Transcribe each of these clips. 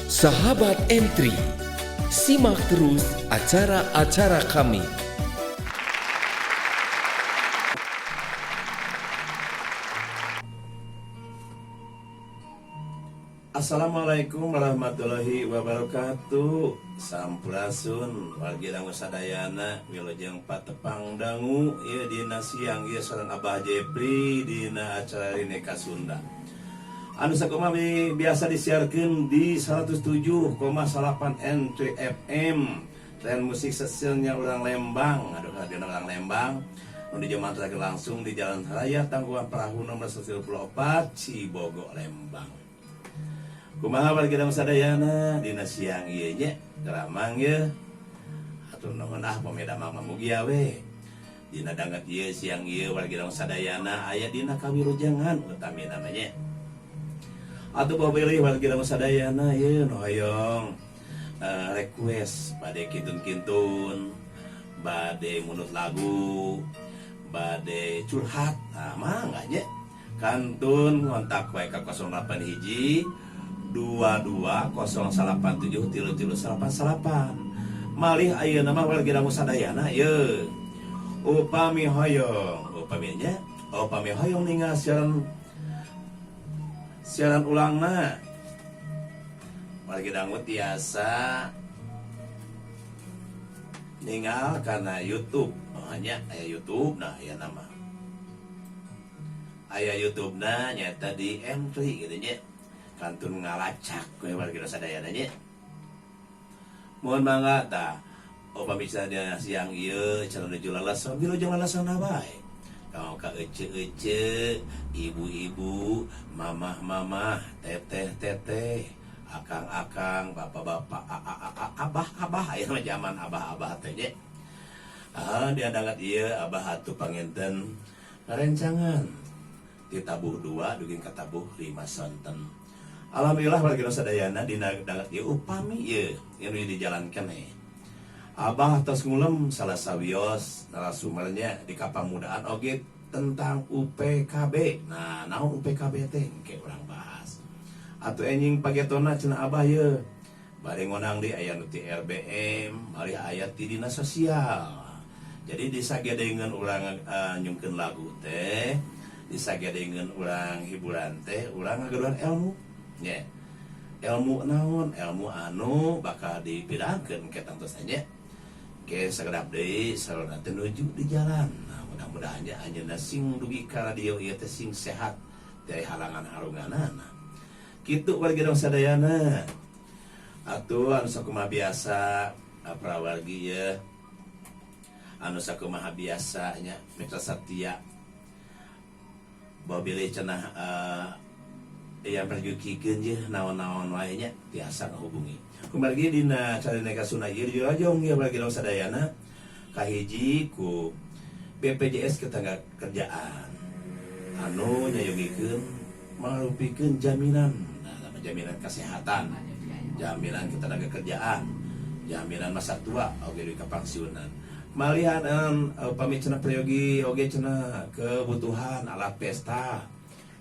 Sahabat M3, simak terus acara-acara kami. Assalamualaikum warahmatullahi wabarakatuh. Sampurasun wargi dangu sadayana, wilujeng patepang dangu ieu dina siang ieu sareng Abah Jepri dina acara Rineka Sunda anu sakumaha biasa disiarkeun di 107,8 NTFM, tren musik sesinya orang Lembang. Aduh, radio orang Lembang nu dijumatrakeun langsung di Jalan Raya Tangkuban Perahu nomor 134, Cibogo, Lembang. Kumaha wargi dangu sadayana dina siang ieu nya? Geramang ye, hatur nuhun ah pameda mama, mugia we dina danget ieu siang ieu wargi dangu sadayana aya dina kawilujengan utami namanya. Atuh bilih wargi dangu sadayana ye nu hoyong request bade kintun-kintun, bade munut lagu, bade curhat, nah mangga nya, kantun ngontak wae ka 08 hiji 22 087 3 3 9 9. Malih ayeuna mah wargi dangu sadayana ye upami hoyong, upami nya, upami hoyong ningal siaran siaran ulangna, wargi dangu tiasa ningal karena YouTube. Oh, hanya aya YouTube. Nah, aya nama, aya YouTube na nyata di M3 gitu nya, kantun ngalacak we wargi sadayana nya. Mohon mangga tah upami misalnya siang ieu cara nuju lalason, wilujeng lalason bae kau ka ece-ece, ibu-ibu, mamah-mamah, teteh-teteh, akang-akang, bapak-bapak, abah-abah. Aya mah zaman abah-abah teh nya. Ah, dia dangat ieu abah atuh panginten ngarencangan ti tabuh 2 dugi ka tabuh 5 sonten. Alhamdulillah wargi sadayana dina danget ieu upami ieu nu dijalankan nih. Abah tos ngulem salah sawios narasumbernya di kapamudaan oge tentang UPKB. Nah, naon UPKB teh engke urang bahas. Atuh enjing pagetona cenah Abah ye. Bari ngonang di aya nu ti RBM, bari aya ti dinas sosial. Jadi disagedengeun urang nyungkeun lagu teh, disagedengeun urang hiburan teh, urang ngagaduhan ilmu. Nya. Ilmu naon? Ilmu anu bakal dipidangkeun ke tangtos nya. Ke sakedap deui sarana teh nuju di jalan. Nah, mudah-mudahan nya anjeunna sing dugi ka radio ieu teh sing sehat dari halangan harunganana. Kitu wargi dong sadayana. Atuh anu sakumaha biasa prawargi ye. Anu sakumaha biasa nya mitra setia. Bahwa bilih cenah yang perjukikeun je naon-naon wae nya tiasa ngahubungi. Kumargi dina Carineka Sunda ieu dirajong ya wargi dong sadayana kahiji ku BPJS Ketenagakerjaan anu nyayogikeun marupikeun jaminan, nah, jaminan kesehatan, jaminan ketenagakerjaan, jaminan masa tua oge di kapangsiunan. Malihan upami cenah prayogi oge cenah kebutuhan alat pesta,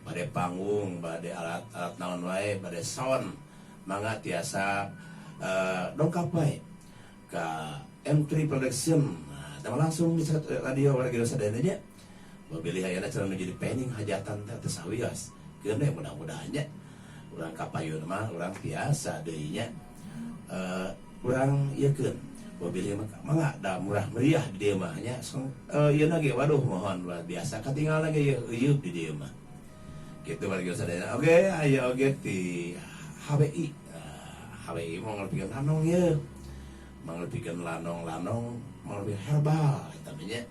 bade panggung, bade alat-alat naon wae, bade sound, mangga tiasa dongkap wae ka M3 Production. Nah, tama langsung di radio wargi sadayana nya. Bilih ayeuna cenah nu jadi pending hajatan teh teu sawios. Keun we mudah-mudahan nya urang kapayun mah urang tiasa deui nya. Urang ieu keun. Bilih mah mangga da murah meriah di dieu mah nya. Ieu ge waduh mohon luar biasa katinggal ge ieu euyeup di dieu mah. Gitu wargi sadayana. Oke, aya oge ti HWI. HWI mau ngertikeun lanong ye. Mangertikeun lanong-lanong, mangertikeun herbal eta nya.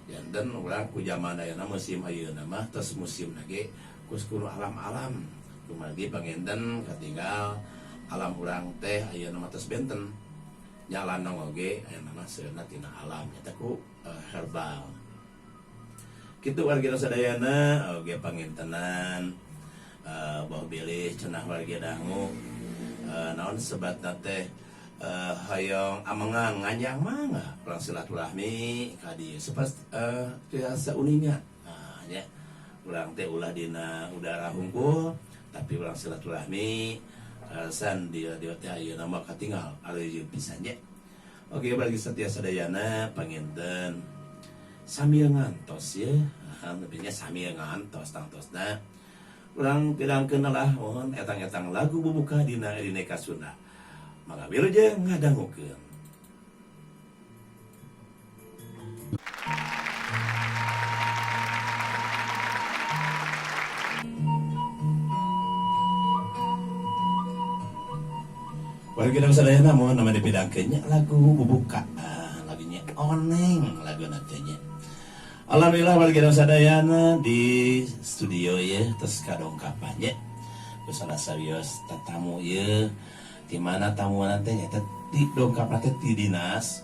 Janten urang ku zaman ayeuna musim ayeuna mah tos musim lagi kus kuno alam-alam. Kumargi panginten katinggal alam urang teh ayeuna mah tos benten. Nya lanong oge ayeuna mah seunah tina alam nya teh ku herbal. Kitu wargi sadayana oge pangintenan bawah bilih cenah wargi dangu naon sebatna teh hoyong amengan nganjang mangga urang silaturahmi ka dieu supaya tiasa uninga. Nah, nya urang teh ulah dina udara hungkul tapi urang silaturahmi. Alasan di radio teh ayeuna mah katingal arejeun pisan nya. Oke, bagi setia sadayana panginten sambil ngantos ya. Lebihnya sambil ngantos tangtosna. Urang pidangkeun lah mohon etang-etang lagu bubuka dina Rineka Sunda. Mangga wilujeng ngadangukeun. Warga dalam sadayana mohon nama dipidangkeun nya lagu bubuka. Lagunya oneng lagu nantinya. Alhamdulillah warga dalam sadayana di studio ya terus kadongkapan nya. Salah sawios tetamu ya di mana tamu nanti nya di dongkap nanti di dinas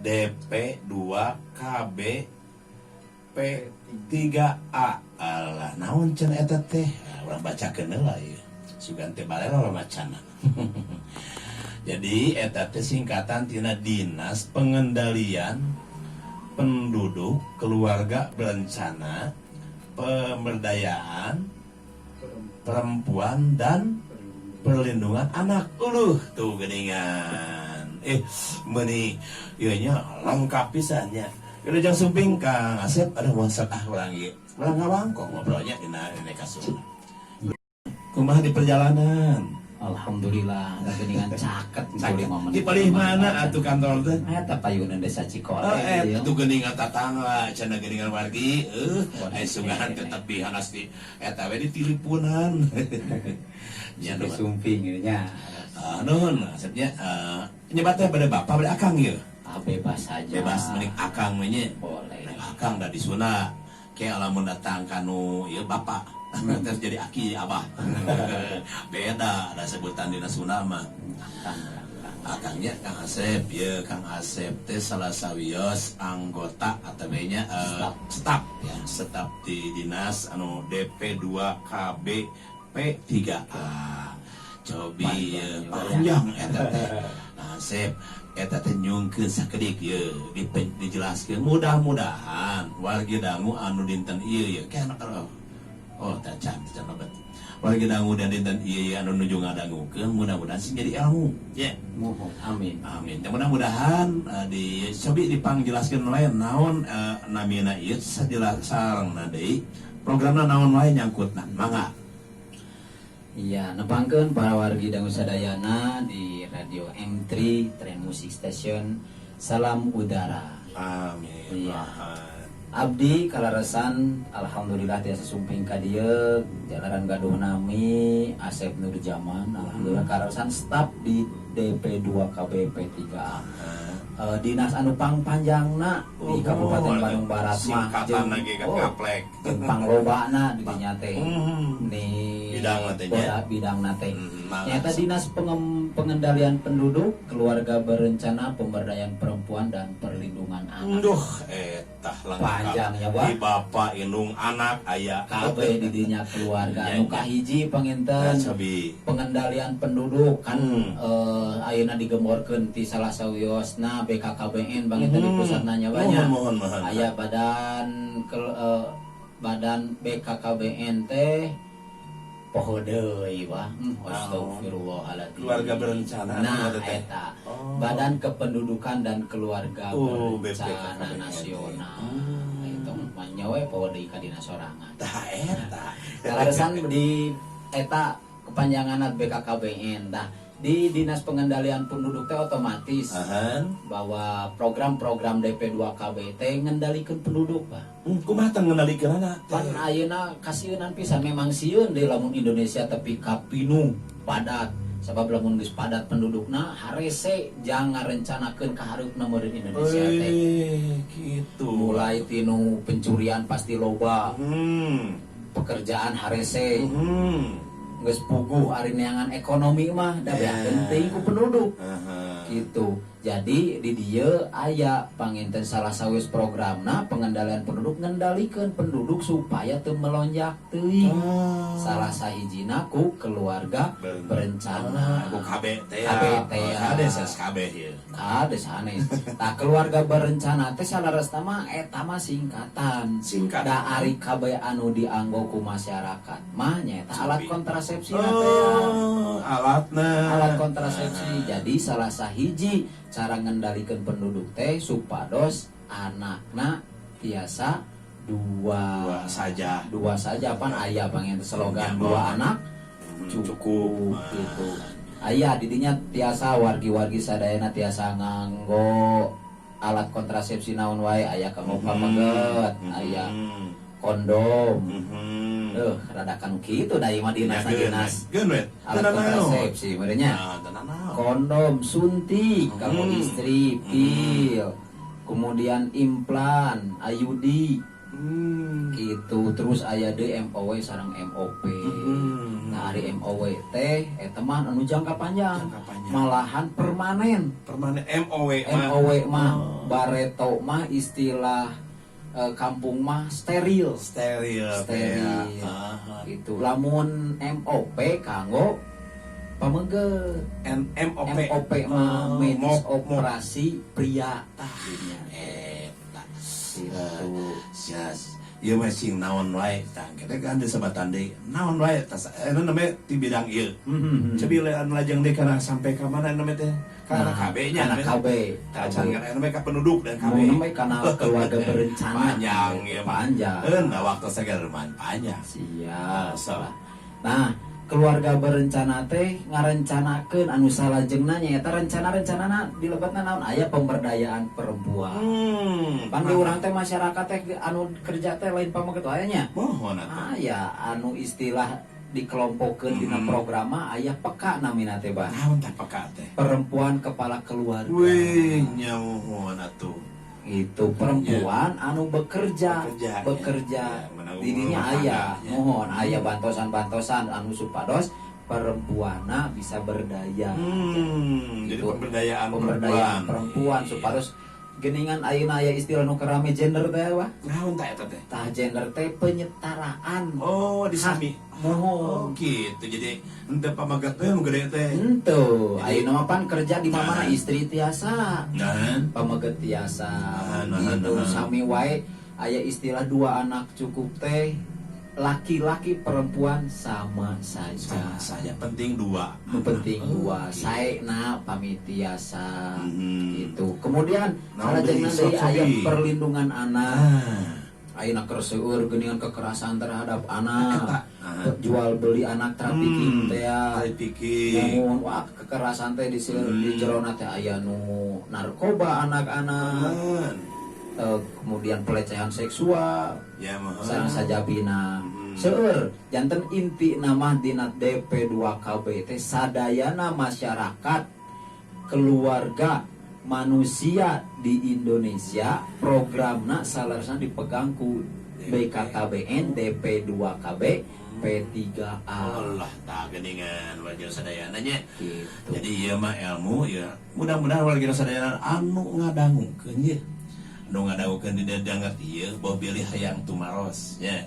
DP 2 KB P3A. Alah naon cenah eta teh? Urang bacakeun heula ieu. Sugan teh balela macana. Jadi eta teh singkatan tina Dinas Pengendalian Penduduk Keluarga Berencana Pemberdayaan Perempuan dan Perlindungan Anak. Uluh tuh geningan. Meuni ieu nya lengkap pisan nya. Wilujeng sumping Kang Asep ada masak ah urang ieu. Urang ngawangkong ngobrolnya dina Rineka Sunda. Kumaha di perjalanan? Alhamdulillah, geningan caket Caket. Di palih mana atuh kantor teh? Eta payunan desa Cikole. Oh, atuh geuningan tatangga cenah geuningan wargi. Aya sugan tetep dihanas di eta we ditilipunan. Nya sumping ieu nya. Nuhun Asepnya nyebat teh pada bapak pada akang ieu. Ah, bebas saja. Bebas mending akang we nya. Boleh. Akang da di Sunda. Kayak lamun datang kanu ieu bapak. Terus jadi aki abah. Beda ada sebutan dina Sunda mah. Akangnya Kang Asep ya, Kang Asep teh salah sawios anggota atau nya staf ya, staf di dinas anu DP 2 KB P3A. Cobi panjang eta teh. Asep eta teh nyungkeun sakedik ye dijelaskeun mudah-mudahan wargi dangu anu dinten ieu ye kana oh tacan tacan banget. Wargi dangu dan dinten ieu anu nuju ngadangukeun mudah-mudahan sing jadi ilmu ye. Mohon amin. Amin. Mudah-mudahan di cobi dipangjelaskeun wae naon namina ieu sajelas sarengna deui programna naon wae nyangkutna mangga. Iya, nepangkeun para wargi dangu sadayana di Radio M3 Trend Music Station. Salam udara. Amin. Iya. Abdi kalaresan alhamdulillah tiasa sumping ka dieu jalaran gaduh nami Asep Nurjaman. Alhamdulillah kalaresan staf di DP 2 KB P3A. Dinas anu pangpanjangna di Kabupaten Bandung Barat mah singkatan lagi kan kaplek jeung panglobana di dinya teh. Ni bidang teh nya. Bidangna teh. Nyata Dinas Pengendalian Penduduk, Keluarga Berencana, Pemberdayaan Perempuan dan Perlindungan Anak. Duh, etah lengkap. Panjang ya, Pak. Di bapak indung anak aya kabeh di dinya keluarga anu kahiji panginten. Pengendalian penduduk kan ayeuna digemborkeun ti salah sawiosna BKKBN panginten di pusatna nya banyak. Mohon. Aya badan BKKBN teh poho deui wah. Astagfirullahaladzim. Keluarga berencana. Nah, eta. Badan Kependudukan dan Keluarga Berencana Nasional. Itu mah nya we poho deui ka dina sorangan. Tah eta. Kalaresan di eta kepanjanganna BKKBN. Tah di Dinas Pengendalian Penduduk teh otomatis bahwa program-program DP 2 KB teh ngendalikeun penduduk, Pak. Kumaha teh ngendalikeunana? Pan ayeuna kasieunan pisan memang sieun deui lamun Indonesia tepi ka pinuh padat. Sabab lamun geus padat pendudukna harese jang ngarencanakeun ka hareupna meureun Indonesia teh. Gitu. Mulai tinu pencurian pasti loba. Pekerjaan harese. Geus puguh ari neangan ekonomi mah da beakeun teuing ku penduduk. Gitu. Jadi di dieu aya panginten salah sawis programna pengendalian penduduk ngendalikeun penduduk supaya teu melonjak teuing. Salah sahijina ku keluarga berencana. Ku KB teh. KB teh. Kades KB ieu. Kades sanes. Tah keluarga berencana teh salaresna mah eta mah singkatan. Singkatan. Da ari KB anu dianggo ku masyarakat mah nyaeta alat kontrasepsi teh. Alatna. Alat kontrasepsi. Jadi salah sahiji cara ngendalikeun penduduk teh supados anakna tiasa dua. Dua saja. Dua saja, pan aya pangen slogan Ya, dua anak cukup. Cukup gitu. Aya didinya tiasa wargi-wargi sadayana tiasa nganggo alat kontrasepsi naon wae, aya kanggo pameget, aya kondom. Rada kanu kitu da ieu mah dinas dinas Geun we. alat kontrasepsi merenya. Nah, tenan naon. Kondom, suntik kanggo istri, pil, kemudian implan, IUD, gitu. Terus aya deui MOW sareng MOP. Nah, ari MOW teh eta mah anu jangka panjang. Jangka panjang. Malahan permanen. Permanen MOW mah. MOW mah bareto mah istilah kampung mah steril. Steril. Steril. Ya. Aha. Gitu. Lamun MOP kanggo pameget. N MOP. MOP mah Oh, medis mop. operasi pria. Tah, eta. Gitu. Sias. Ieu mah sing naon wae tah kita kan disebatan deui. Naon wae tas eta namanya di bidang ieu. Cobi anu lajeng deui kana sampai ka mana namanya teh? Kana Nah, KB nya. kana KB. Tah can kana namanya ka penduduk dan KB. Mau namanya kana keluarga berencana. Panjang ya. Panjang. Nah, waktu segala lumayan panjang. Siap. So. Nah, keluarga berencana teh ngarencanakeun anu salajengna nyaeta rencana-rencanana dilebetna naon, aya pemberdayaan perempuan. Pan di urang teh masyarakat teh anu kerja teh lain pameget wae nya. Mohon atuh. Aya anu istilah dikelompokeun dina program mah aya peka namina teh, Bah. Naon teh peka teh? Perempuan kepala keluarga. Wih, nya muhun atuh. Itu perempuan anu bekerja, Bekerja, ya. bekerja. Ya, menanggung Didinya rumah aya, tangga, ya. mohon aya bantosan-bantosan anu supados perempuana bisa berdaya. Jadi Gitu. pemberdayaan Pemberdayaan perempuan supados geningan ayeuna aya istilah nu rame gender teh, wah. Naon tah eta teh? Tah, gender teh penyetaraan. Oh, disami. Mohon. Oh, gitu. Jadi henteu pameget teh nu gede teh. Henteu, ayeuna mah pan kerja di mana Nah. istri tiasa. Nah. Pameget tiasa. Nah, gitu nah. sami wae aya istilah dua anak cukup teh, laki-laki perempuan sama saja. Sama saja, penting dua. Nu penting Oh, dua, gitu. saena pami tiasa. Itu. Kemudian Naon salajengna deui, deui sok aya sobi? Perlindungan anak. Ah. Ayeuna keur seueur geuningan kekerasan terhadap anak. Eta. Ah. Jual beli anak, trafficking teh ya. Trafficking. Namun wah, kekerasan teh di jerona teh aya nu narkoba anak-anak. Kemudian pelecehan seksual Ya, mohon. sareng sajabina. Seueur janten inti nama dina DP2KB teh sadayana masyarakat, keluarga, manusia di Indonesia, programna saleresna dipegang ku BKKBN, DP2KB, P3A. Allah, tah geuningan warga sadayana nya. Gitu. Jadi ieu mah ilmu ya. Mudah-mudahan warga sadayana anu ngadangukeun ye. Anu ngadangukeun di danget ieu bau bilih hayang tumaros nya.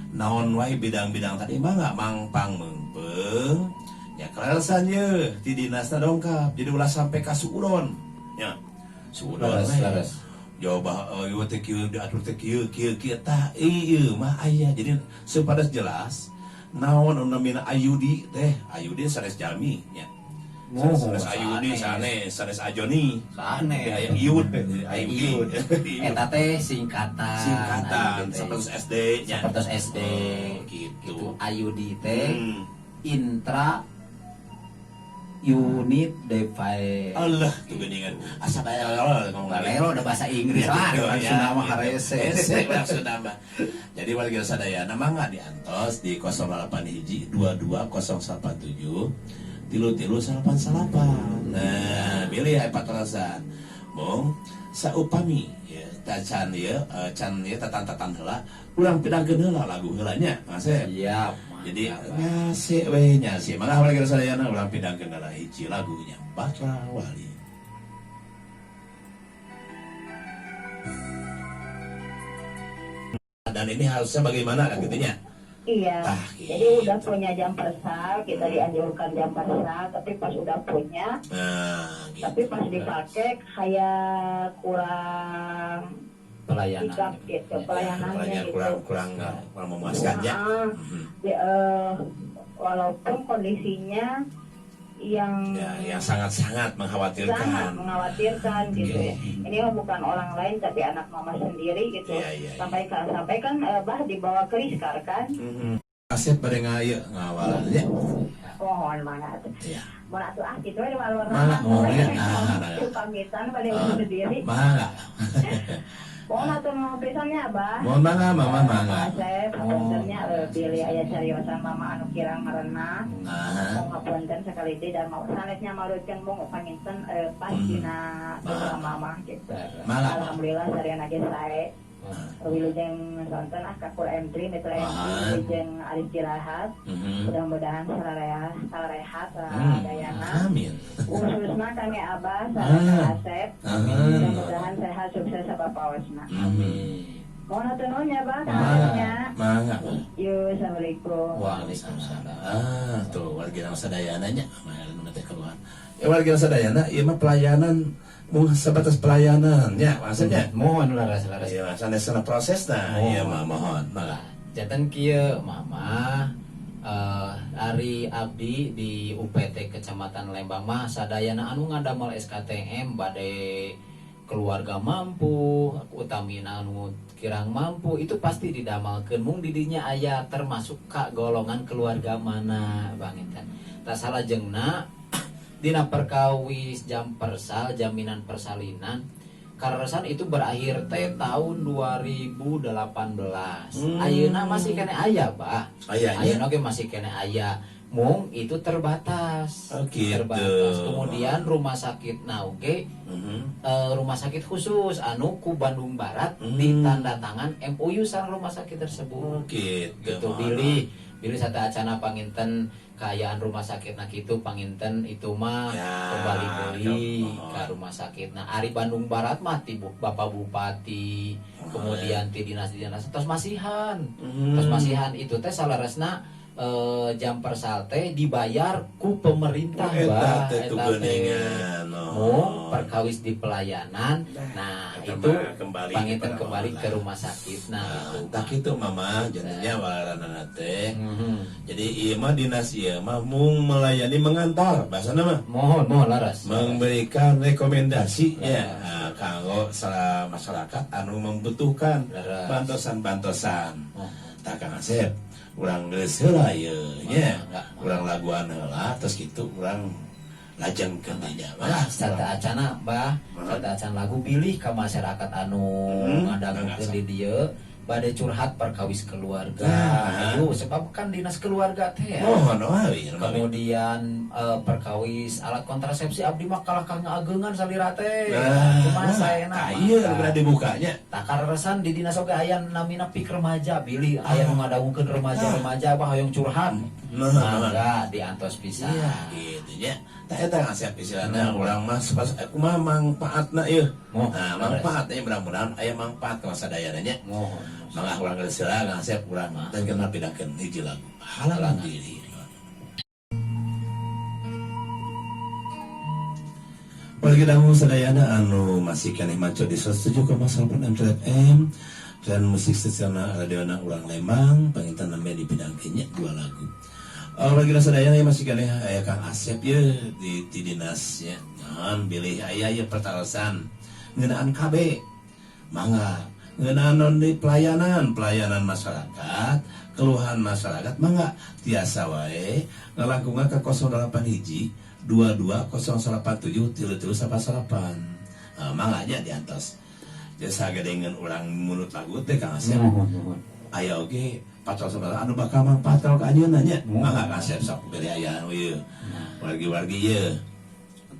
Naon wae bidang-bidang tadi mah nggak mangpang meungpeung. Ya kaleresan ye ti dinasna dongkap. Jadi ulah sampai ka suudon. Ya. Suudon Leres, we. leres. Coba ieu teh kieu diatur teh kieu kieu kieu tah ieu mah aya. Jadi supados jelas naon anu namina IUD teh, IUD sanes jalmi nya. Oh, Sanes IUD sanes, sanes Ajoni. Sanes. Aya IUD, IUD. Eta teh singkatan. Singkatan IUD teh. sapertos SD nya. Sapertos SD. Oh, gitu. Gitu. IUD teh intra unit device. Allah tuh geuningan. Asa bae ngomong. Balero udah bahasa Inggris lah, Gitu, orang ya, Sunda mah gitu. harese. Hese, orang Sunda mah. Jadi warga sadayana mangga diantos di 08 hiji 22 087 tilu tilu salapan salapan. Nah, bilih aya patarosan. Mung saupami ya tacan ya can ya tatan-tatan heula urang pidangkeun heula lagu heula nya, Mas. Siap. Jadi mantap. ngasih we nyasi. Mangga warga sadayana urang pidangkeun heula hiji lagunya Batra Wali. Dan ini harusnya bagaimana kan gitu nya? Iya. Tah, Jadi udah gitu. punya Jampersal, kita dianjurkan Jampersal, tapi pas udah punya, Nah, gitu. tapi pas dipakai kayak kurang Pelayanan. sigap gitu, Ya. pelayanannya Pelayanannya gitu. kurang kurang kurang memuaskan ya. Ah, ya, Walaupun kondisinya yang Ya, yang sangat-sangat mengkhawatirkan. Sangat mengkhawatirkan gitu ya. Ini mah bukan orang lain, tapi anak mama sendiri gitu. Iya. Sampai sampai kan bah dibawa ke Riskar kan. Asep bade ngaya ngawalan nya. Mohon banget. Iya. Mau atuh ah gitu ya malu. Mangga, mohon ya. Ah, nah. Pamitan pada Ah. undur diri. Mangga. Mohon atuh mau pisannya, Abah. Mohon mangga, Mama, mangga. Asep, hapuntennya bilih aya cariosan mama anu kirang merenah. Ah. Mau ngapunten sekali deui dan mau sanesnya marutkeun mung panginten pas dina doa mama gitu. Mangga. Alhamdulillah sadayana ge sae. Wilujeng sonten ah kakur M3 Mitra M3, wilujeng Aris Jirahat. Mudah-mudahan sarehat dayana. Amin. Khususna kami Abah sareng Asep. Mudah-mudahan sehat sukses sabapaosna. Amin. Mohon hatur nuhun ya, Bah, Mangga. kabarnya. Mangga. Yuk, assalamualaikum. Waalaikumsalam. Ah, tuh warga sadayana nya, mana teh keluar. Ya, warga sadayana ieu mah pelayanan mung sebatas pelayanan nya, maksudnya. Mohon laras laras. Iya, sanesna prosesna, Oh. ieu mah mohon, mangga. Janten kieu mama, ari abdi di UPT Kecamatan Lembang mah sadayana anu ngadamel SKTM, bade keluarga mampu utamina anu kirang mampu, itu pasti didamalkeun. Mung didinya aya termasuk ka golongan keluarga mana banginten. Tak salajengna dina perkawis jampersal, jaminan persalinan, kaleresan itu berakhir teh tahun 2018. Ayeuna masih keneh aya, Bah. Aya nya? Ayeuna oge masih keneh aya, mung itu terbatas. Oh, gitu. Terbatas. Kemudian rumah sakit oge rumah sakit khusus anu ku Bandung Barat ditanda tangan MOU sareng rumah sakit tersebut. Oh, gitu. Gitu. Bilih bilih sateuacana panginten kaayaan rumah sakit nah kitu, panginten itu mah kembali deui ke rumah sakit. Nah, ari Bandung Barat mah ti Bapak Bupati, kemudian ti dinas-dinas tos masihan. Tos masihan itu teh saleresna jampersal teh dibayar ku pemerintah, Eta bah teh tuh eta teh. geuningan, oh. Mung perkawis di pelayanan nah eta itu mah kembali panginten kepada kembali ke pemerintah. rumah sakit nah Nah, itu. tah kitu mama jadinya waranana teh. Jadi ieu mah dinas ieu mah mung melayani, mengantar bahasana mah. Mohon mohon laras. Memberikan rekomendasi ya, nah, kanggo salah masyarakat anu membutuhkan bantosan-bantosan. Oh. Tah, Kang Asep, urang geus heula ieu nya. Mangga. Urang laguan heula terus kitu urang lajengkeun dinya. Bah, sateuacana, bah, sateuacan lagu, bilih ke masyarakat anu ngadangukeun di dieu bade curhat perkawis keluarga. Nah. Ayo, sebab kan dinas keluarga teh ya. Mohon wae. Kemudian perkawis alat kontrasepsi abdi mah kalah ka ngaageungan salira teh. Nah, Kumaha saena? tah ieu nu pernah dibukanya. Tah, kaleresan di dinas oge aya namina pik remaja, bilih aya nu ngadangukeun remaja-remaja apa hoyong curhat. Nah, Mangga diantos pisan. Iya, gitu nya. Tah eta ngasep istilahna urang mah pas kumaha mangpaatna ieu. Oh, Nah, mangpaatna mudah-mudahan aya mangpaat ka sadayana nya. Mohon. Mangga urang geus heula ngasep urang dan kena pindahkeun hiji lagu. Halangan diri. Wargi dangu sadayana anu masih keneh maco di 107,8 FM dan musik secara radiona urang Lembang, panginten namanya dipidangkeun nya dua lagu. Wargi sadayana yang masih keneh aya Kang Asep ye di dinas nya. Naon bilih aya ye pertarosan ngeunaan KB. Mangga ngeunaan non di pelayanan, pelayanan masyarakat, keluhan masyarakat, mangga tiasa wae ngalangkungan ke 08 hiji 22 087 3 3 9. Mangga nya diantos. Jasa gedengeun urang munut lagu teh, Kang Asep. Mohon mohon. Aya oge pacal sabaraha anu bakal mangpaat ka anjeunna nya. Mohon. Mangga Kang Asep sok beri aya anu ieu. Wargi-wargi ieu.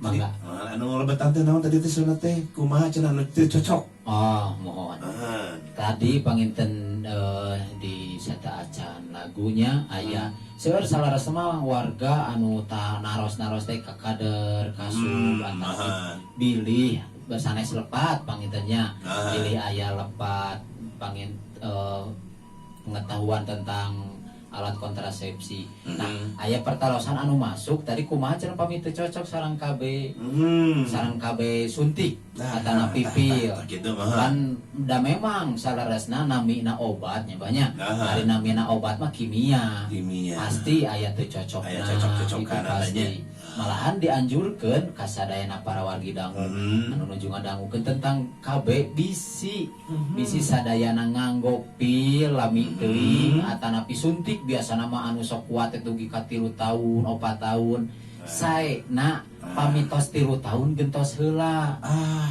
Tadi, Mangga. Anu lebetan teh naon tadi teh sunat teh kumaha cenah anu teu cocok. Oh, mohon. Ah. Tadi panginten di sateuacan lagunya aya seueur salaras mah warga anu ta naros-naros teh ka kader kasub antara bilih sanes lepat pangintennya, bilih aya lepat pangin pengetahuan tentang Alat kontrasepsi. Nah, aya pertarosan anu masuk tadi kumaha cenah pami teu cocok sareng KB, sareng KB suntik atanapi pil. Nah, gitu mah. Kan da memang saleresna namina obat nya banyak. Ari namina obat mah kimia. Kimia. Pasti aya teu cocokna. Aya cocok-cocokan Itu pasti. adanya. Malahan dianjurkeun ka sadayana para wargi dangu anu nuju ngadangukeun tentang KB bisi. Bisi sadayana nganggo pil lami teuing atanapi suntik biasana mah anu sok kuat teh dugi ka 3 tahun, 4 tahun. Saena pami tos 3 tahun gentos heula.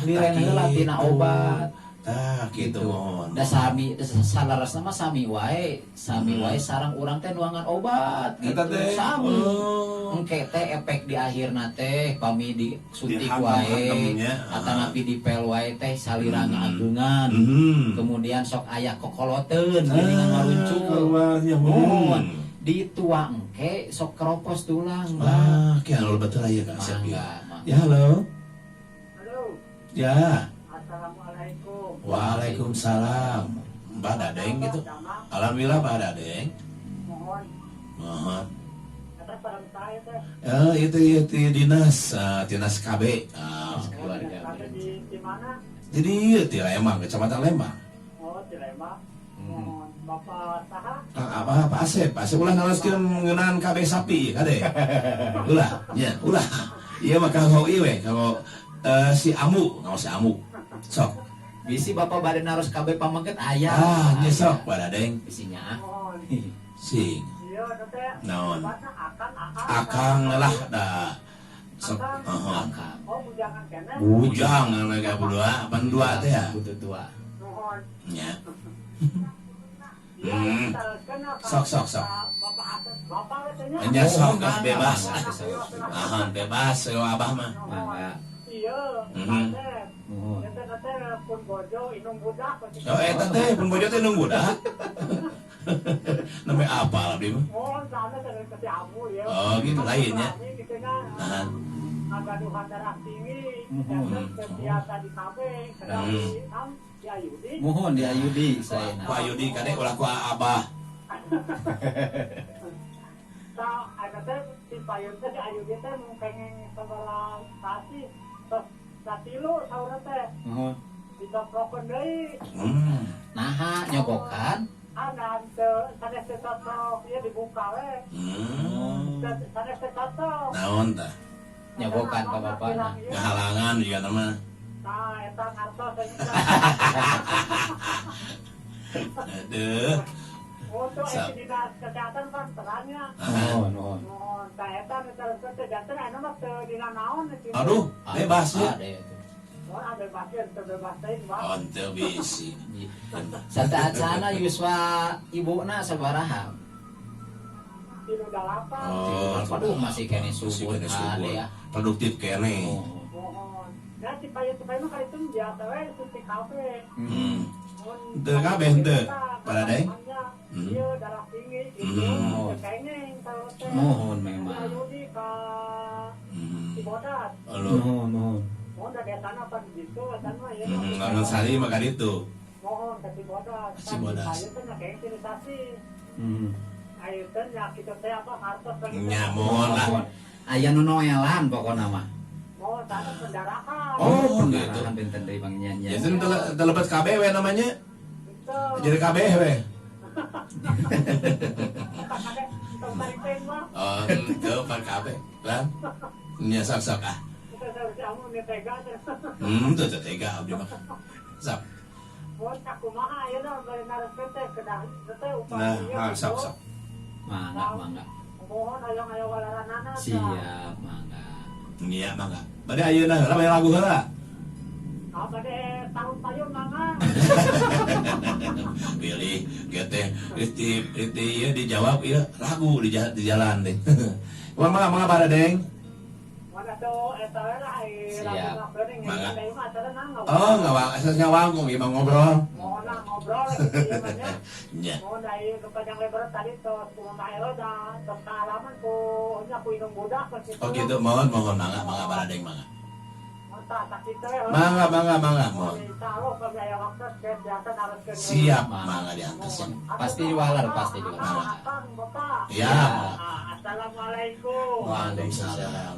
Liren heula tina obat. Tah gitu mohon. Da sami saleresna mah sami wae, sami wae sareng urang teh nuangan obat gitu. Eta teh. Sami. Oh. Engke teh efek di akhirna teh pami disuntik wae Dihantam-hantamnya. atanapi dipel wae teh salira ngaageungan. Kemudian sok aya kokoloteun geuningan maruncul. Keluarnya. Mohon ditua engke sok keropos tulang, Bang. Ah, ki anu betul aya Kang Asep ya. Mangga, mangga. Ya halo. Halo. Ya. Assalamualaikum. Waalaikumsalam. Mbak Dadeng gitu. Alhamdulillah Mbak Dadeng. Mohon. Mohon. Eta sareng saya teh. Itu itu dinas, dinas KB. Keluarga. Tapi di mana? Jadi di Lembang, Kecamatan Lembang. Oh, di Lembang. Mohon. Bapak saha? Apa Pak Asep? Pak Asep ulah naroskeun ngeunaan KB sapi kade. Ulah, nya, ulah. Ieu mah kanggo ieu we, kanggo si Amu, kanggo si Amu. Sok. Bisi Bapak bade naros KB pamengket aya. Ah, nya sok Pak Dadeng. Bisinya. Mohon. Sing. Iya, teh. Naon? Obatna akang, akang. Akang lah dah. Sok, heeh. Akang. Oh, bujangan keneh. Bujang mereka berdua, pan dua teh ya. Butuh dua. Mohon. Nya. Iya, taroskeun akang. Sok, sok, sok. Bapak Asep, Bapak we teh nya. Nya sok ah, bebas. Mangga. Ahan bebas yo abah mah. Mangga. Iya, Asep. Mohon. Eta teh pun bojo inung budak. Oh, eta teh pun bojo teh nunggu dah. Namanya apa lah abdi mah? Mohon sana teh ke si Abu ya. Oh, gitu lain ya. Gitu kan. Ahan. Ngagaduhan darah tinggi, Mohon. dan biasa di KB, sedang di am, di Ayudi. Mohon di Ayudi saya. Ku Ayudi kade ulah ku abah. Sa, ada teh si payun teh si Ayudi teh mau pengen sebelah kasih, terus satilu saurna teh Mohon. dicoprokeun deui. Naha nyogokan. Anan teu sanes teu cocok, ieu dibuka we. Sanes teu cocok. Naon tah? Nyogokan ka bapakna. Ngahalangan juga nama. Nah, eta ngartos teh. Aduh. Untuk Sap. dinas kesehatan kan terangnya. Mohon, mohon. Mohon, tah eta nu terus teh janten anu mah teu dina naon gitu. Aduh, bebas ya. Ada itu. Mohon ada bebaskeun teu bebas teuing, Bang. Oh, teu bisi. Santa acana yuswa ibuna sabaraha? 38. Oh, Aduh, masih kene masih subur, kene subur. ada ya. Produktif kene. Oh. Mohon. Nah, si payun mah kali itu biasa we suntik kabeh. Mun Teu kabeh henteu, Pak Dadeng? Iya, darah tinggi gitu. Teu kenging kalau teh. Mohon memang. Di Ayudi ka Cibodas. Aduh. Mohon, mohon. Mohon da desana pan gitu, eta mah ieu. Ngangon sari mah kaditu. Mohon ke Cibodas. Ke Cibodas. Kan di payun teh nya kenging tilu sasi. Ayo teh nya kitu teh apa hartos teh gitu. Nya mohon lah. Aya nu noelan pokona mah. Mohon sana pendarahan. Oh, pendarahan gitu. benten deui Bang Nyan. Ya itu telebat KB we namanya. Gitu. Jadi KB we. Tong tarik mah. Oh, henteu pan KB. Lah. Nya sok-sok ah. Kita harus amun tega teh. Teu tega abdi mah. Sok. Mohon sakumaha ayeuna bari naroskeun teh kedah teh upami Nah, ieu ah, gitu. sok sok. Mangga, mangga. Mohon hayang aya walaranana tah. Siap, mangga. Iya, mangga. Bade ayeuna heula bade lagu heula. Ah, bade tahun payun mangga. Pilih gitu teh itu ieu dijawab ieu lagu di jalan deh. Mangga mangga Pak Dadeng. Mana tuh eta we lah Siap. lagu geuning Mangga. deui mah acarana Oh, ngawang asal ngawangkung ieu mah ngobrol. Mohon lah ngobrol gitu ieu mah nya. Nya. Mohon dari nu panjang lebar tadi tos kumaha ero da tos kaalaman ku nya ku inung budak tos Oh gitu, mohon mohon mangga mangga Pak Dadeng mangga. Mangga mangga mangga mohon. Siap mangga diantos ya. Pasti diwaler, pasti diwaler. Ya. Assalamualaikum. Waalaikumsalam.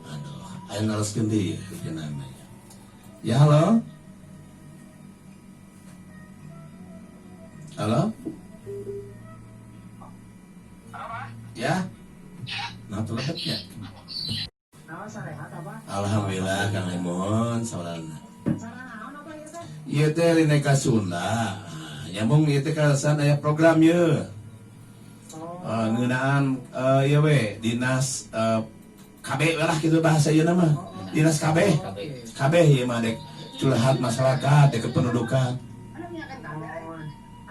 Aduh, ayo naroskeun deui namanya. Ya halo. Halo? Ya? Nah, telepon ya. Alhamdulillah Kang Lemon saurana. Ieu teh Rineka Sunda. Nyambung ieu teh kalasan aya program ieu. Ngeunaan ieu we dinas KB lah gitu bahasa ieu mah. Dinas KB. KB ieu mah dek curhat masyarakat dek kependudukan.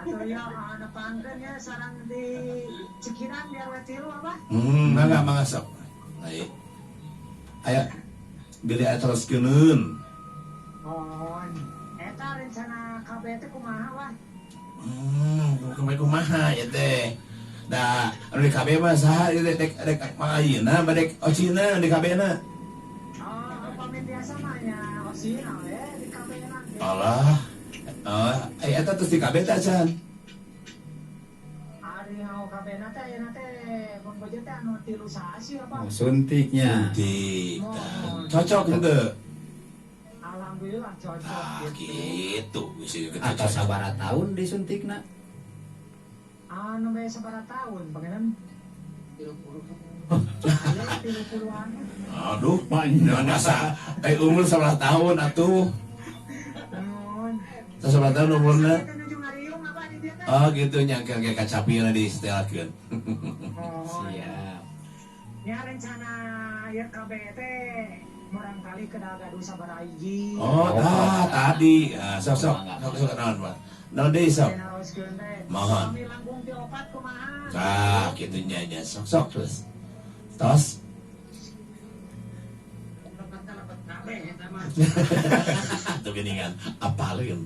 Atau ya anu pangkeun ya sareng di Cikirang di RW 3 apa? Mangga mangga sok. Baik. Aya bilih aya teroskeun. Mohon. Eta rencana KB teh kumaha wah? Kumaha ya teh. Da, anu di KB mah saha ieu teh dek dek mangayeuna badek ocina di KB na. Oh, pamit biasa mah nya ocina we di KB na. Alah. Oh, eta terus di KB teh acan. Ari ngau KB na teh ayeuna teh mun bojo teh anu 3 sasi apa? Oh, suntiknya. Suntik. Cocok henteu? Alhamdulillah cocok. Ah, gitu. Atau sabaraha tahun disuntikna? Anu we sabaraha tahun pangeran? 30. 30-an. Aduh, panjang asa. Umur sabaraha tahun atuh? Nuhun. Sabaraha tahun umurna? Oh Oh gitu nyangka ge kacapina disetelkeun. Siap. Ya rencana ya KB teh murangkali kedah gaduh sabaraha hiji. Oh, tah tadi. Ah, sok sok sok sok naon, Pak. Naon deui sok? Mohon. Kami langkung ti opat kumaha? Tah, kitu nya nya sok sok terus. Tos. Tuh geningan apaleun.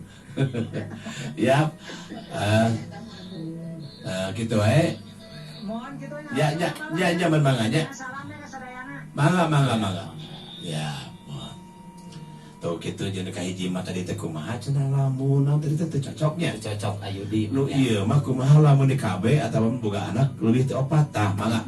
Ya. Gitu we. Mohon kitu nya. Ya ya ya ya mangga nya. Salam ya ka sadayana. Mangga mangga mangga. Ya, mohon. Tuh kitu jeung kahiji mah tadi teh kumaha cenah lamun naon tadi teh teu cocoknya. Cocok Ayudi. Nu ieu mah kumaha lamun di KB atawa boga anak leuwih teh opat tah mangga.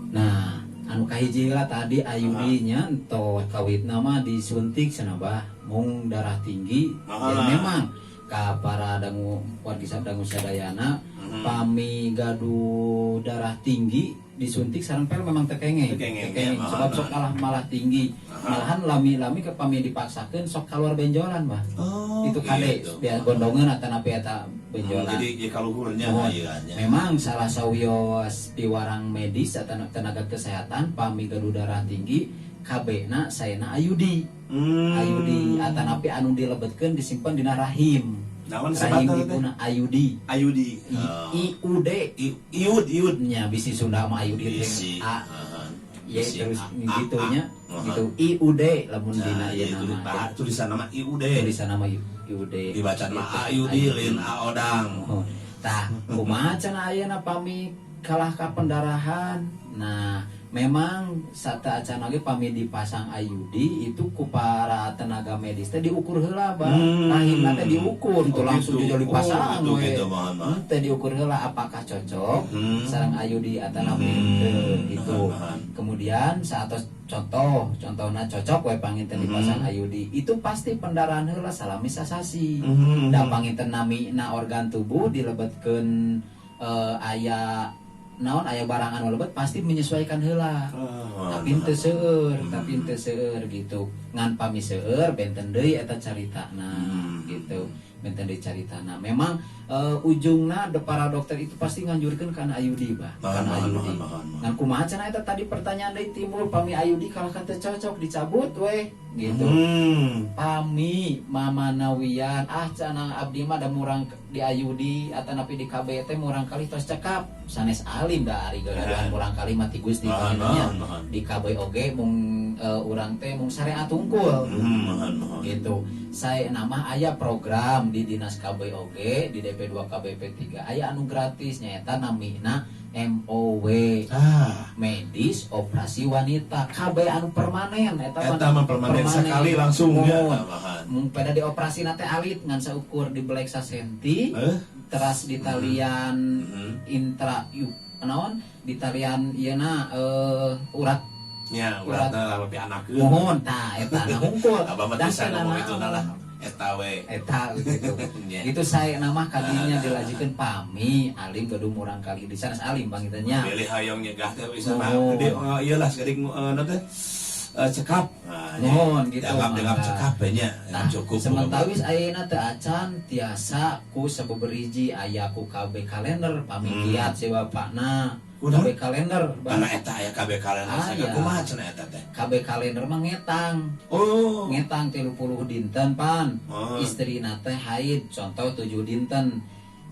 Nah, anu kahiji lah tadi Ayudinya entos kawitna mah disuntik cenah bah mung darah tinggi. Jadi memang ka para dangu wargi dangu sadayana pami gaduh darah tinggi disuntik sareng pel memang teu kengeng. Sebab sok kalah malah tinggi. Malahan lami-lami ke pami dipaksakeun sok keluar benjolan bah. Oh, itu kade gitu. Biar gondongan atanapi eta benjolan. Jadi kaluhurnya oh, nya. Memang salah sawios piwarang medis atau tenaga kesehatan pami gaduh darah tinggi KB na saena Ayudi. Ayudi atanapi anu dilebetkeun disimpan dina rahim. Naon rahim sebatna teh? Ibuna Ayudi. Ayudi. I U D. Iud Iud nya bisi Sunda mah Ayudi teh. A Y terus gitu nya. Gitu I U D lamun dina ieu nama. Tulisan nama I U D. Tulisan nama I U D. Dibaca nama Ayudi lain A Odang. Tah, kumaha cenah ayeuna pami kalah ka pendarahan. Nah, memang sata acan oge pami dipasang IUD itu ku para tenaga medis teh diukur heula bah. Rahimna teh diukur teu langsung gitu. Dipasang oh, we. Gitu, teh diukur heula apakah cocok sareng IUD atanapi henteu gitu. Kemudian saatos contoh, contohna cocok we panginten dipasang IUD itu pasti pendarahan heula salami sasasi. Da panginten namina organ tubuh dilebetkeun aya naon aya barang anu lebet pasti menyesuaikan heula. Tapi teu seueur, tapi teu seueur gitu. Ngan pami seueur benten deui eta caritana gitu. Benten deui caritana. Memang ujungna para dokter itu pasti nganjurkeun kana IUD bah. Kana IUD. Ngan kumaha cenah eta tadi pertanyaan deui timbul pami IUD kalah ka teu cocok dicabut we gitu. Pami mamanawian ah cenah abdi mah da murang di IUD atanapi di KB teh murang kali tos cekap sanes alim da ari gagaduhan murang kali mah ti Gusti nya di KB oge mung urang teh mung syariat tungkul gitu. Saya nama aya program di Dinas KB oge di DP2 KBP 3 aya anu gratis nyaeta namina MOW. Medis operasi wanita KB anu permanen eta mah permanen sekali langsung ya. Mung pada dioperasi nate alit ngan saukur dibelek sasenti teras ditalian intra naon ditalian ieu na urat nya uratna lebih anakeun. Mohon tah eta na hungkul. Abah mah bisa ngomong itu lah eta we. Eta gitu. Itu saya nama kadinya dilajukeun pami alim gaduh murang kali di sanes alim bang kitu nya. Bilih hayang nyegah teh bisa mah gede ieu lah saeutik naon teh cekap. Mohon gitu. Dianggap cekap nya cukup. Sementawis ayeuna teu acan tiasa ku sabeberiji aya ku KB kalender pami kiat si bapakna. KB kalender karena eta aya KB kalender saya kumaha cenah eta teh KB kalender mah ngetang. Oh, ngetang 30 dinten pan. Istrina teh haid contoh 7 dinten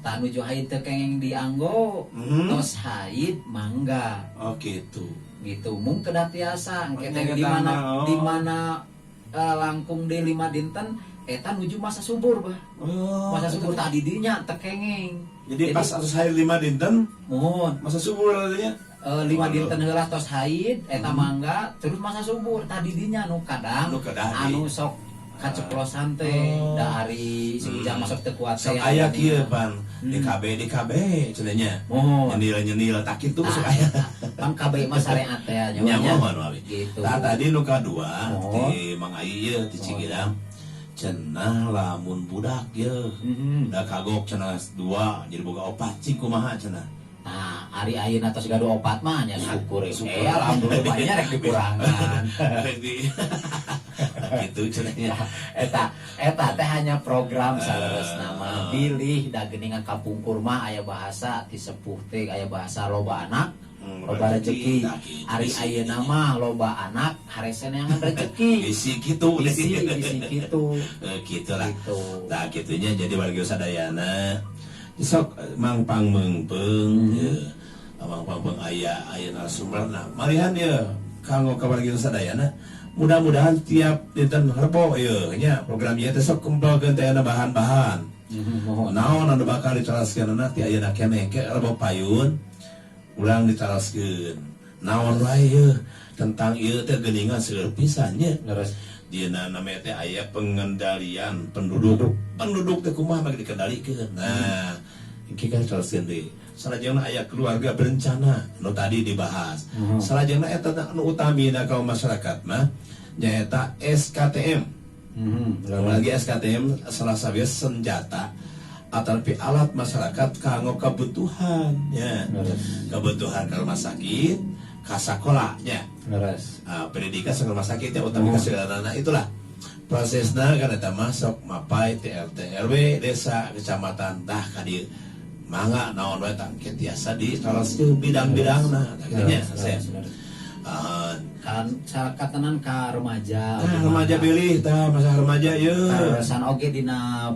tah nuju haid teh kenging dianggo tos haid mangga. Oh gitu. Gitu mung kedah tiasa engke teh di mana di mana langkung di 5 dinten eta nuju masa subur bah. Oh, masa subur tadi dinya teh kenging. Jadi pas atus haid 5 dinten, mohon masa subur artinya? 5 dinten heula tos haid eta mangga terus masa subur tadi dinya nu kadang anu sok kaceplosan teh da ari si ujang masuk teu kuat teh. Sok aya kieu pan DKB DKB cenah nya. Nyenil-nyenil tak kitu sok aya. Pan KB mah syariat teh nya. Mohon wae. Tah tadi nu kadua ti Mang Ai ieu ti Cigidang. Cenah lamun budak ye da kagok cenah 2 jadi boga 4 cing kumaha cenah. Nah, ari ayeuna tos gaduh 4 mah nya syukur. Alhamdulillah nya rek dikurangan. Gitu cenah nya. Eta teh hanya program saleresna mah bilih da geuningan kapungkur mah aya bahasa ti sepuh teh aya bahasa loba anak loba rezeki. Ari ayeuna mah loba anak harese neangan rezeki. Isi kitu, isi kitu. Kitu lah. Tah kitunya jadi warga sadayana sok mangpang meungpeung ye. Mangpang aya aya narasumberna. Malihan ye kanggo ka warga sadayana mudah-mudahan tiap dinten Rebo ye nya program ieu teh sok kumpulkeun teh bahan-bahan. Naon anu bakal ditaraskeunna ti ayeuna keneh ke Rebo payun urang ditaraskeun naon wae yeuh tentang ieu teh geuningan seueur pisan nya. Dina namanya teh aya pengendalian penduduk. Penduduk teh kumaha make dikendalikeun. Nah, engke kan ditaraskeun deui. Salajengna aya keluarga berencana nu tadi dibahas. Salajengna eta nu utamina kaum masyarakat mah nyaeta SKTM. Lagi SKTM salah sawios senjata ataupun alat masyarakat kanggo kebutuhan ya. Kebutuhan ke rumah sakit, ka sakola nya. Pendidikan ke rumah sakit ya utami ka segala itulah. Prosesna kan eta masuk mapai TRT RW desa kecamatan tah ka dieu. Mangga naon wae tah engke tiasa ditaroskeun bidang-bidangna tah kitu nya. Kan katanan ka remaja. Nah, remaja pilih tah masa remaja ye. Karesan oge dina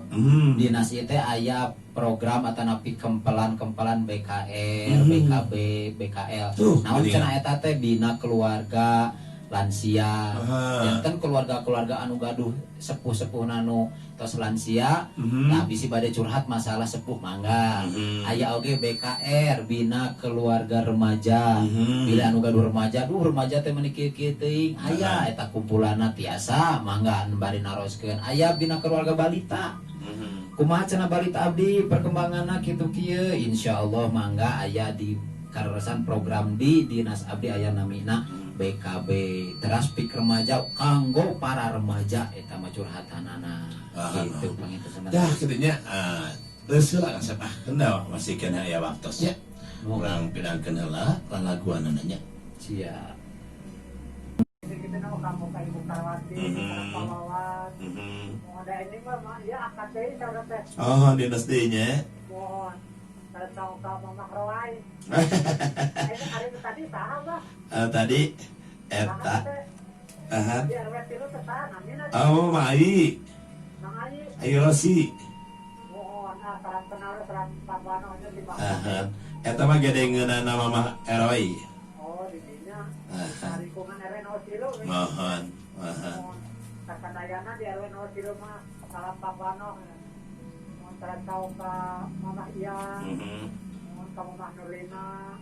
dinas ieu teh aya program atanapi kempelan-kempelan BKR, BKB, BKL. Naon cenah eta teh bina keluarga lansia. Janten keluarga-keluarga anu gaduh sepuh-sepuh nanu tos lansia, nah bisi bade curhat masalah sepuh mangga. Aya oge BKR bina keluarga remaja. Bila anu gaduh remaja, duh remaja teh meuni kieu-kieu teuing. Aya eta kumpulanna tiasa mangga anu bari naroskeun. Aya bina keluarga balita. Kumaha cenah balita abdi perkembanganna kitu kieu, insyaallah mangga aya di kareresan program di dinas abdi aya namina BKB teras pik remaja kanggo para remaja eta mah curhatanana gitu panginten sementara. Dah kitu nya geus heula kan sepah kendal masih keneh aya waktos nya. Urang pidangkeun heula lalaguanana nya. Siap. Oh, dinas deui nya. Mohon. Tadi eta oh Mai Ayo Rosi eta mah gede ngeunana Mama Eroy. Oh di dinya lingkungan RW 03 mohon mohon sakadayana di RW 03 mah salam Pabano mun tahu ka Mama Iya mun ka Mama Nurlina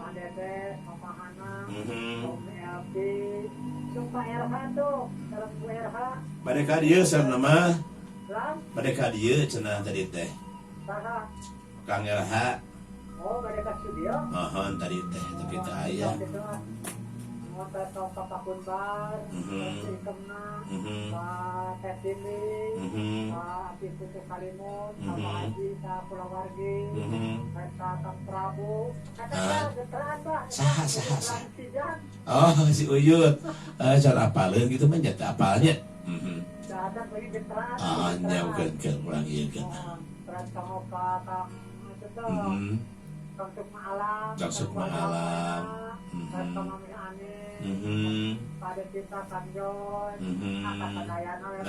Mama Dede, Mama Hana, Om Elvi, jeung Pak RH tuh, sareng Bu RH. Bade ka dieu sarna mah. Lah, Bade ka dieu cenah tadi teh. saha? Kang RH. Oh, bade ka studio. Mohon tadi teh tapi teu aya. Mohon teh ka Pak Kunbar, Ikemna, Pak Tetini, Pak Ati Putu Kalimun, Pak Haji, Pak Pulawargi, Pak Kang Prabu. Kata geteran, Pak. Saha, saha, saha. Oh, si Uyut. Cara apaleun gitu mah nya teu apalnya. Ah, nya keun urang ieu keun. Terus kamu ka Kang itu tuh, Kang Sukma Alam, Kang Sukma Alam. Terus ka Mami Ani, Pada Cinta Kang Jon, Kak Sadayana, ya,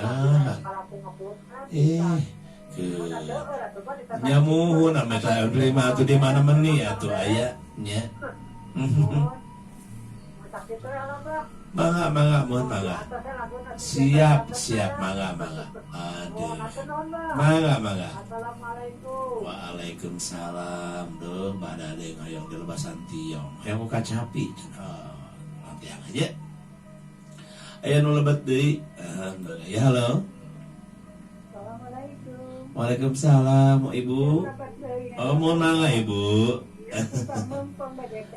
kalau aku ngebut kan, Ke nya muhun ame teh lima atuh di mana meni atuh aya nya. Mangga mangga mohon mangga. Siap siap mangga mangga. Aduh. Mangga mangga. Assalamualaikum. Waalaikumsalam. Duh, Mbak Dade hoyong di lebasan tiong. Hoyong ku kacapi. Oh, nanti yang aja. Aya nu lebet deui. Ya halo. Assalamualaikum. Waalaikumsalam, Ibu. Oh, mohon mangga Ibu.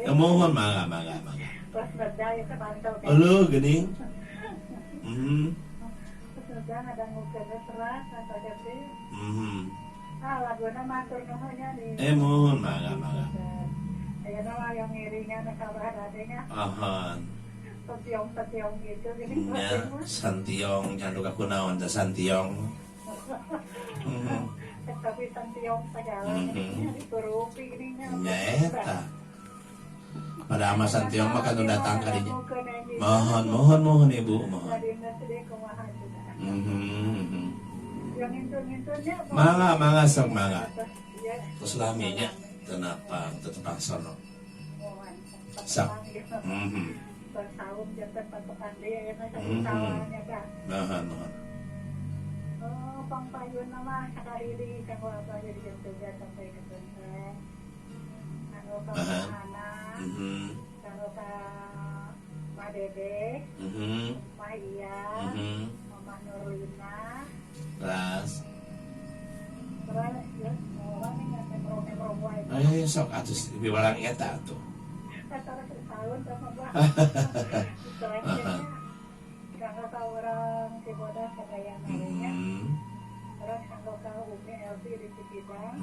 Mohon mangga mangga mangga. Halo, geuning. Mohon mangga mangga. Ahan. Setiong-setiong gitu gini. Nya santiong candu ka kunaon teh santiong. Tapi santiong segala diturupi gini nya. Nya eta. Pada ama santiong mah kan datang ka dinya. Mohon mohon mohon Ibu, mohon. Mangga mangga sok mangga. Terus laminya tenapang tetepang sono. Sok. Mohon mohon. Oh, pangpayun mah sakarili kanggo abah jadi juga sampai ke Punten. Kanggo ka Hana, kanggo ka Ma Dede, Ma Iya, Mama Nurlina. Ras. Terus ya, orang ini nggak Eh, sok atuh piwarang eta atuh. Tahun sama Bah. Kanggo ka urang Cibodas sadayana nya. Terus kanggo ka Umi Elvi di Cikidang.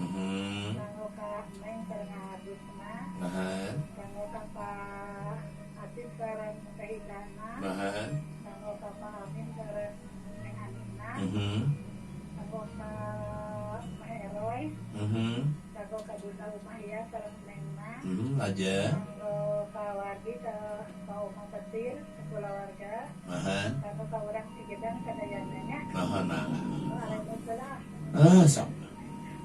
Kanggo ka Neng sareng Agusna. Kanggo ka Pak Atip sareng Teh Idana. Kanggo ka Pak Amin sareng Neng Anina. Kanggo ka Mah Eroy. Kanggo ka Bunda Umah ya sareng Nengna. Aja. Kanggo ka Wardi ka Umah Petir kulawarga. Kanggo ka urang Cikidang sadayana nya. Mohon mangga. Waalaikumsalam. Ah, sok.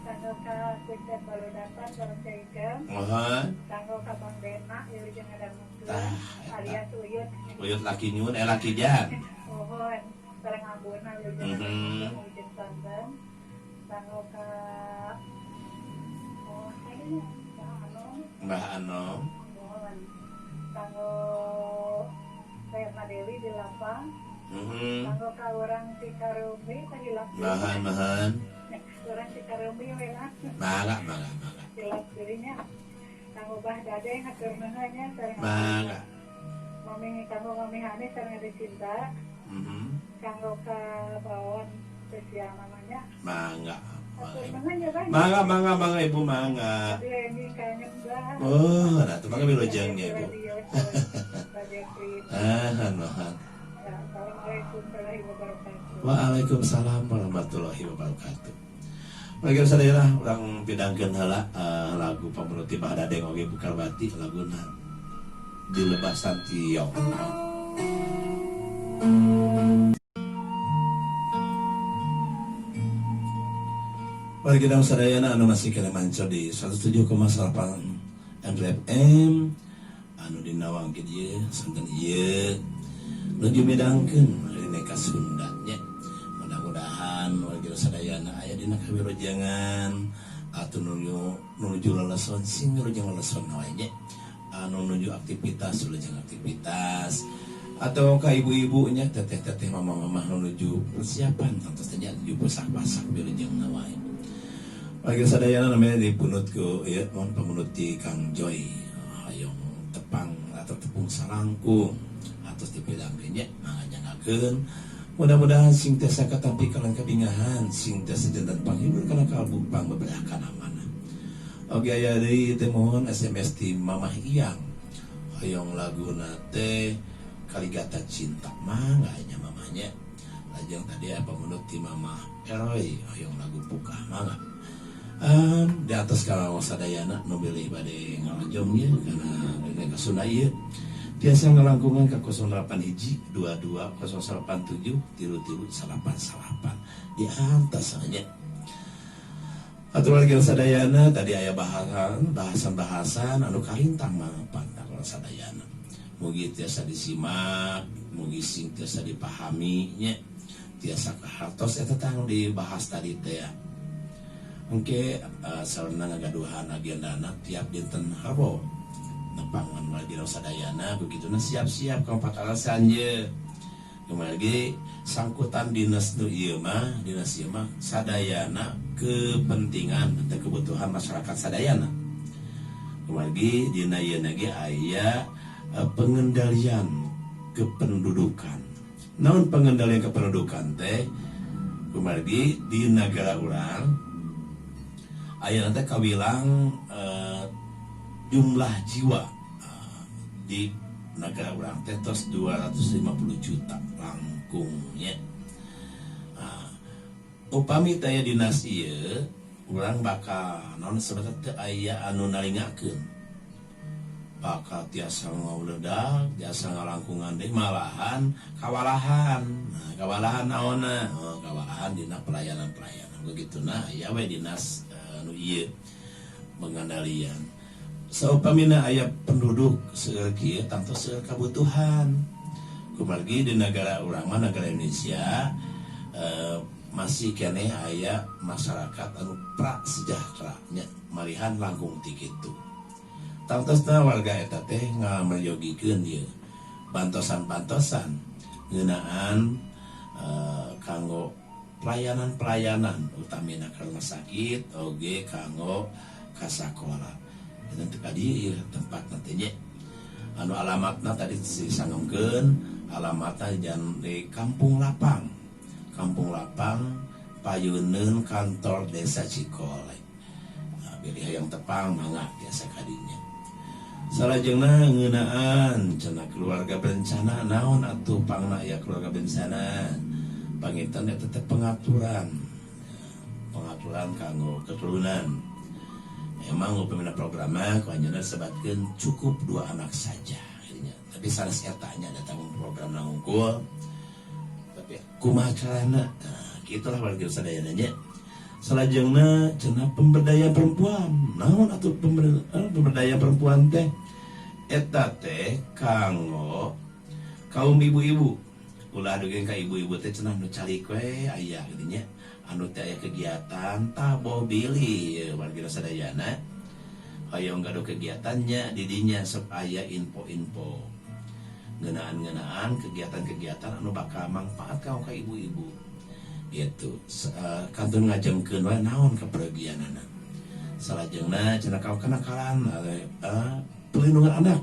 Kanggo ka Kucet Baludapan sareng Caikem. Mohon. Kanggo ka Bang Dena wilujeng ngadangukeun. Tah, Alias Uyut. Uyut laki nyun laki jan. Mohon sareng ambuna wilujeng ngadangukeun wilujeng sonten. Kanggo ka oh, Mbah Anom. Mbah Anom. Mohon. Kanggo Teh Dewi di lapang. Kanggo ka urang Cikarumi teh hilap. Mahan mahan. Urang Cikarumi we lah. Mangga mangga mangga. Hilap dirinya. Kanggo Bah Dade hatur nuhun nya sareng. Mangga. Mami kanggo Mami Hani sareng Ade Cinta. Kanggo ka Bawon spesial namanya. Mangga. Mangga Mangga mangga mangga Ibu mangga. Oh, nah tuh mangga wilujengnya Ibu. Ah, nuhun. Waalaikumsalam warahmatullahi wabarakatuh. Warga sadayana urang pidangkeun heula lagu pamunuti Bah Dadeng oge Bukarbati laguna di Lebah Santiong. Warga sadayana anu masih keneh manco di 107,8 FM anu dinawang ke dieu sonten ieu nuju midangkeun Rineka Sunda nya. Mudah-mudahan warga sadayana aya dina kawilujengan atuh nuju leleson sing wilujeng leleson wae nya. Anu nuju aktivitas, wilujeng aktivitas, atau ka ibu-ibunya, teteh-teteh, mama-mama menuju persiapan tentu saja nuju pasak-pasak, wilujeng wae. Lagi sadayana namanya dipunut ku ya, mohon pamunut ti Kang Joy, hoyong tepang atau tepung salangkung atau dipilangkeun nya, mangga. Mudah-mudahan sing tiasa katampi kalian kabingahan, sing tiasa janten panghibur kana kalbu, pangbeberah kana mana. Oke, aya deui teh, mohon SMS ti Mamah Iyang, hoyong laguna teh Kaligata Cinta, mangga nya mamahnya. Lajeng tadi apa menurut ti Mamah Eroy, hoyong lagu Pukah, mangga. Di atas kalau sadayana nu bilih bade ngalojong ya karena kasuna ieu tiasa ngalangkungan ka 08 hiji 22 087 33 99 di atas saja. Atur wargi sadayana, tadi aya bahasan bahasan-bahasan anu kalintang mapan kalau sadayana. Mugi tiasa disimak, mugi sing tiasa dipahami nya, tiasa kahartos eta tang dibahas tadi teh ya. Engke sarana ngagaduhan agendana tiap dinten Rebo nepangan wargi sadayana, begituna siap-siap keempat alasan ye. Kembali lagi sangkutan dinas nu ieu mah, dinas ieu mah sadayana kepentingan atau kebutuhan masyarakat sadayana. Kembali lagi dina ieu ge aya pengendalian kependudukan. Naon pengendalian kependudukan teh? Kembali lagi di negara urang aya nanti kawilang jumlah jiwa di negara urang teh tos 250 juta langkungnya. Nah, upami teh dinas ieu urang bakal naon sebenarnya teh aya anu nalingakeun, bakal tiasa ngauledak, tiasa ngalangkungan deh, malahan kawalahan. Nah, kawalahan naonna? Oh, kawalahan dina pelayanan-pelayanan begitu. Nah, ya we dinas anu ieu pengendalian. Saupamina aya penduduk seueur kieu, tangtu seueur kabutuhan. Kumargi di negara urang mah, negara Indonesia, masih keneh aya masyarakat anu pra sejahtera nya, malihan langkung ti kitu. Tangtosna warga eta teh ngameryogikeun ieu bantosan-bantosan ngeunaan kanggo pelayanan-pelayanan utamina ka rumah sakit oge kanggo ka sakola. Dan tadi ieu tempat nantinya anu alamatna tadi disanggongkeun, alamatna jan di Kampung Lapang, Kampung Lapang, payuneun kantor Desa Cikole. Nah, bilih hayang tepang mangga biasa kadinya. Salajengna ngeunaan cenah keluarga berencana. Naon atuh pangna ya keluarga berencana? Panginten eta teh pengaturan, pengaturan kanggo keturunan. Emang upamina programna ku anjeunna disebatkeun cukup dua anak saja nya, tapi sanes eta nya datang program hungkul, tapi kumaha carana. Nah, gitulah warga sadayana nya. Salajengna cenah pemberdayaan perempuan. Naon atuh pemberdayaan perempuan teh? Eta teh kanggo kaum ibu-ibu. Ulah dugi ka ibu-ibu teh cenah nu calik we aya gitu nya, anu teh aya kegiatan taboh bilih warga sadayana hoyong gaduh kegiatannya didinya sok aya info-info ngeunaan-ngeunaan kegiatan-kegiatan anu bakal manfaat kanggo ka ibu-ibu gitu. Kantun ngajengkeun we naon kepergianana. Salajengna cenah ka kenakalan, pelindungan anak,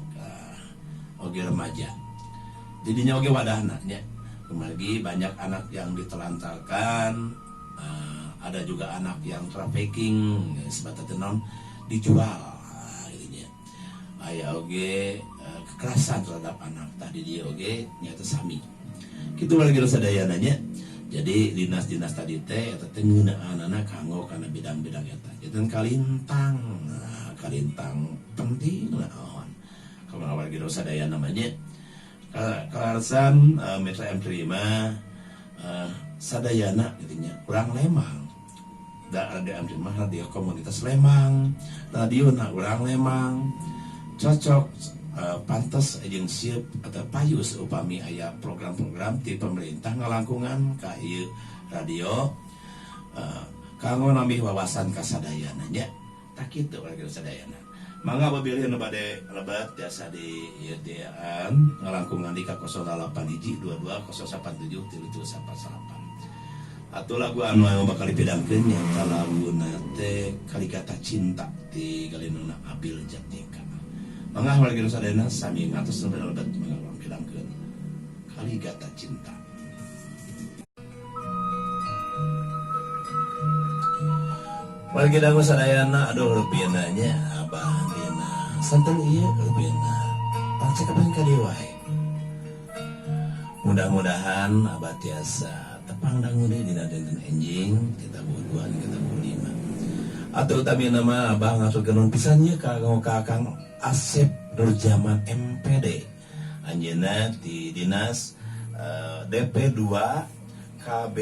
oge remaja, jadinya oge wadahna nya. Kembali banyak anak yang ditelantarkan, ada juga anak yang trafficking, sebatas naon dijual, gitu nya. Aya oge kekerasan terhadap anak tadi dia oge nyata sami kitu lagi sadayana nya. Jadi dinas-dinas tadi teh eta teh ngeunaan kanggo kana bidang-bidang eta. Jadi kalintang, nah, kalintang penting naon kalau awal gitu sadaya namanya kalaresan Mitra M terima sadayana gitu nya, urang Lembang da ada M terima radio komunitas Lembang, radio na urang Lembang cocok, pantas jeung siap atau payus upami aya program-program ti pemerintah ngalangkungan ka ieu radio kanggo nambih wawasan ka sadayana nya. Tak kitu warga sadayana. Mangga apabila nu bade lebet tiasa di ieu tiaan ngalangkungan di ka 08 hiji 22 087 3398. Atuh lagu anu anu bakal dipidangkeun nyaeta laguna teh Kaligata Cinta ti galinuna Abil Jatnika. Mangga wargi nu sadayana sami ngatos nu bade lebet mangga urang pidangkeun Kaligata Cinta. Wargi dangu sadayana aduh rupina nya abah dina santen ieu rupina pangcekapan ka dieu wae. Mudah-mudahan abah tiasa tepang dangu deui dina dinten enjing kita 2 kita 5. Atuh utamina mah abah ngaturkeun nuhun pisan nya ka Kang Asep Nurjaman MPD. Anjeunna ti dinas DP 2 KB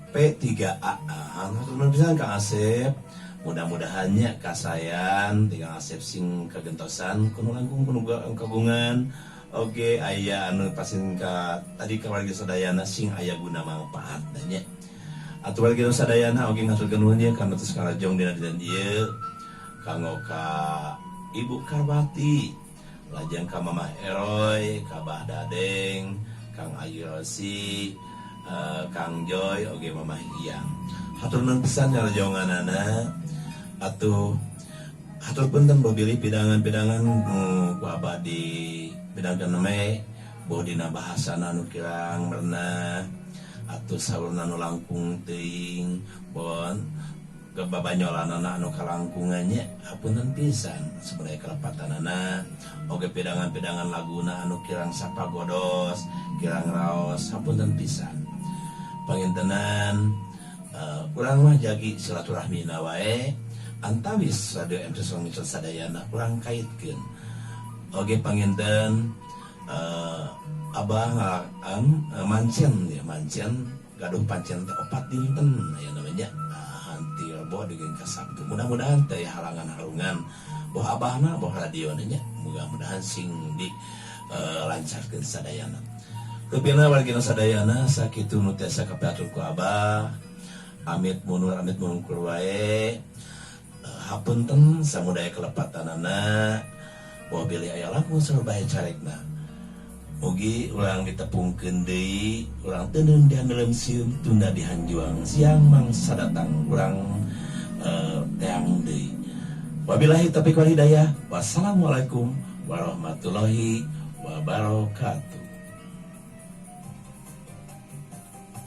P3A. Hatur nuhun pisan Kang Asep. Mudah-mudahannya kasayan ti Kang Asep sing kagentosan kuno langkung kuno kagungan. Oke, aya anu pasin ka tadi ka wargi sadayana sing aya guna manfaatna nya. Atuh wargi sadayana oge ngaturkeun nuhun nya kana tos ngarajong dina dinten ieu. Kanggo ka Ibu Karwati, lajeng ka Mamah Eroy, ka Bah Dadeng, Kang Ayu Rosi, Kang Joy, oge Mamah Iyang. Hatur nuhun pisan ngarajonganana. Atuh hatur punten boh bilih pidangan-pidangan nu ku abah di pidangkeun me boh dina bahasana nu kirang merenah atuh saurna nu langkung teuing bon kebabanyolanana anu kalangkungannya hapunten pisan sebenarnya kelepatanana oge pidangan-pidangan laguna anu kirang sapagodos kirang raos hapunten pisan pangintenan urang mah jagi silaturahmina wae antawis radio MC Song sadayana urang kaitkeun oge panginten abah mancen ya mancen gaduh pancen teh 4 dinten aya namanya hanti Rebo dengan ka Sabtu mudah-mudahan teh halangan harungan boh abahna boh radiona nya mudah-mudahan sing di lancarkeun sadayana. Rupina wargina sadayana sakitu nu tiasa kapiatur ku abah amit mundur amit mungkur wae hapunten samudaya kelepatanana boh bilih aya langkung saur bae carekna. Mugi urang ditepungkeun deui, urang teuneun dihandelem sium tunda dihanjuang siang mangsa datang urang teang deui. Wabillahi taufiq wal hidayah. Wassalamualaikum warahmatullahi wabarakatuh.